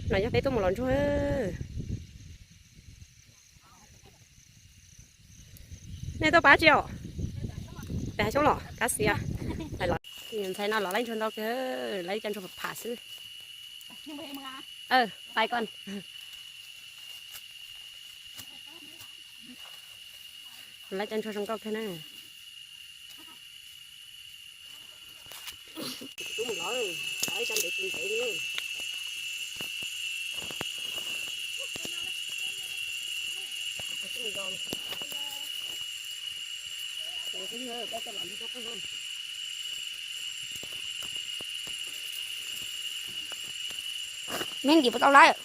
No yog peb tuaj mus los ntsuag. Nej tuaj pab tsi os? Peb hav xyoob los kab xiab. Ntxhais no los laib ntsuag ntau kawg, laib cov ntsuag pham xwb. Pais ko. Laib cov ntsuag zoo nkauj kawg na. Neb ntim puas tau lawm?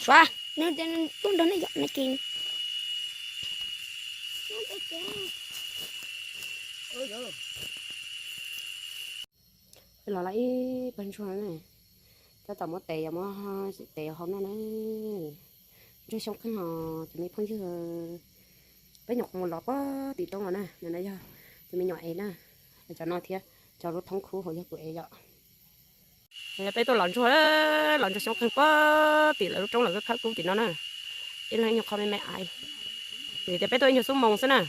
Suav, nws tub nrog nej yom, nws kis. Los lawm ib pawg ntsuag na, tab tom muab tes, muab tes hau noj na. Ntsuag xyoob qeej os cov me phooj ywg, peb nyuam qhuav mus los puag tim roob los na, no yog cov me nyuam ev na, cov no thiab cov lub thoob khub hauv yog kuv ev yom. Yog peb tuaj los ntsuag, los ntsuag xyoob qeej puag tim lawv lub roob lawv khawb kub tim no na, ib leeg ib nyuag qho me me aiv. Vim tias peb tuaj ib nyuag xuab moos xwb na,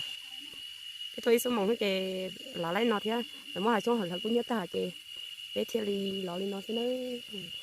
peb tuaj ib xuab moos xwb ces los laib no thiab, lawv muab hav xyoob hauv lawv kub nyiab tag ces peb thiaj li los li no xwb nawb.